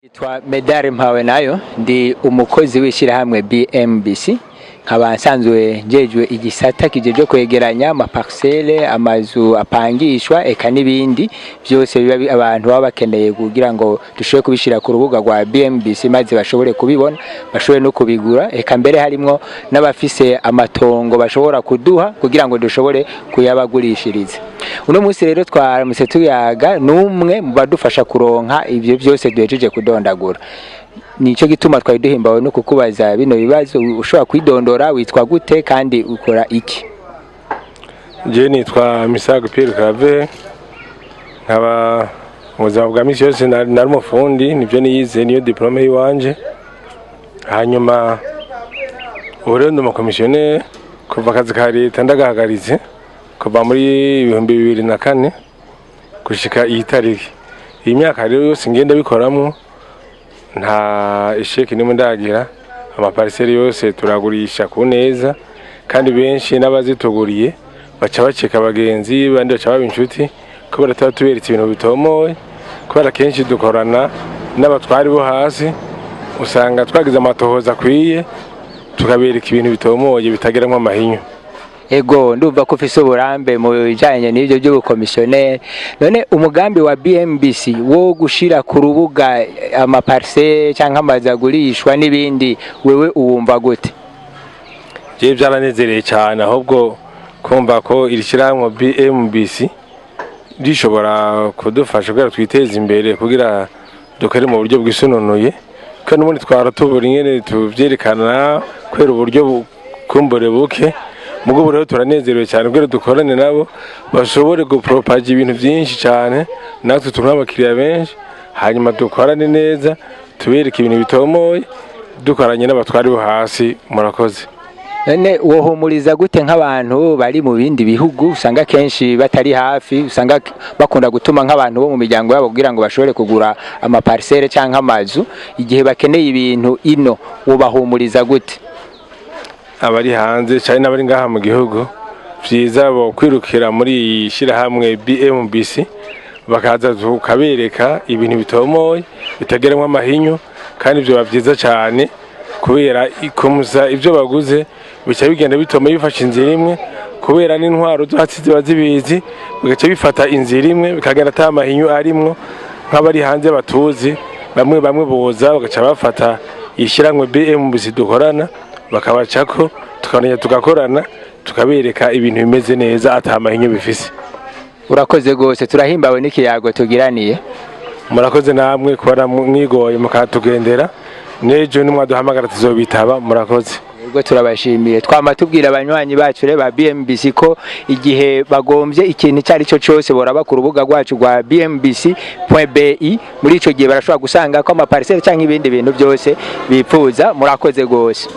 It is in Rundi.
Nitwa Medare Mpawe nayo, ndi umukozi w'ishyirahamwe BMBC, nkaba nsanzwe njejwe igisata kijejwe kwegeranya amaparcelle, amazu apangishwa, eka n'ibindi byose biba abantu baba bakeneye kugira ngo dushobore kubishyira ku rubuga rwa BMBC maze bashobore kubibona, bashobore no kubigura, eka mbere harimwo n'abafise amatongo bashobora kuduha kugira ngo dushobore kuyabagurishiriza. Uno munsi rero twaramutse tuyaga n'umwe mu badufasha kuronka ibyo byose duhejeje kudondagura. Nico gituma twari duhimbawe no kukubaza bino bibazo. Ushobora kwidondora, witwa gute kandi ukora iki? Je nitwa Misago Pierre Claver, nkaba mu buzima bwa misi yose nari umufundi, nibyo niyize, niyo diplôme yiwanje. Hanyuma ubu rero ndi umukomisiyoneri. Kuva akazi ka leta ndagahagaritse kuva muri 2004 gushika iyi tariki. Iyi myaka rero yose ngenda bikoramo, nta échec nimwe ndagira. Amaparcelles yose turagurisha ku neza, kandi benshi n'abazituguriye baca baceka abagenzi bandi, baca baba inshuti, kubera tuba tuberetse ibintu bitomoye. Kubera kenshi dukorana n'abatwari bo hasi, usanga twagize amatohoza akwiye, tukabereka ibintu bitomoye bitagiramwo amahinyu. Ego, ndumva ko ufise uburambe mu bijanye n'ivyo by'ubukomisiyoneri. None umugambi wa BMBC wo gushira ku rubuga amaparcelles canke amazu agurishwa n'ibindi, wewe uwumva gute? Jewe byaranezereye cyane ahubwo kumva ko iri shyirahamwe BMBC rishobora kudufasha kugira twiteze imbere, kugira dukore mu buryo bwisununuye, kandi n'ubundi twara tubura ingene tuvyerekana kubera uburyo kumbure buke. Mugo ubu rero turanezerewe cyane kugira dukorane nabo, bashobore gupropager ibintu byinshi cyane, natwe turonke abakiriya benshi, hanyuma dukorane neza, tubereke ibintu bitomoye, dukoranye n'abatwari bo hasi. Murakoze. None wohumuriza gute nk'abantu bari mu bindi bihugu, usanga kenshi batari hafi, usanga bakunda gutuma nk'abantu bo mu miryango yabo kugira ngo bashobore kugura amaparcelles canke amazu, igihe bakeneye ibintu ino wobahumuriza gute? Abari hanze cyane n'abari ngaha mu gihugu, vyiza bo kwirukira muri iyi shyirahamwe BMBC, bakaza tukabereka ibintu bitomoye bitageramo amahinyu. Kandi ibyo biba byiza cyane kubera ikumuza ibyo baguze bica bigenda bitoma bifashe inzira imwe, kubera n'intwaro zo hasi ziba zibizi, bigaca bifata inzira imwe, bikagenda ata mahinyu arimwo. Nk'abari hanze batuzi, bamwe bamwe boza bagaca bafata ishyirahamwe BMBC dukorana, bakabacako, tukamenya tugakorana, tukabereka ibintu bimeze neza ata mahinyu bifise. Urakoze gose, turahimbawe n'ikiyago tugiraniye. Murakoze namwe kubona mwigoye mukatugendera. N'ejo nimwaduhamagara tuzobitaba. Murakoze. Ubwo turabashimiye. Twama tubwira abanywanyi bacu rero ba BMBC ko igihe bagombye ikintu icyo ari cyo cyose boraba ku rubuga rwacu rwa bmbc.bi. Muri ico gihe barashobora gusanga ko amaparcelles cyangwa ibindi bintu byose bipfuza. Murakoze gose.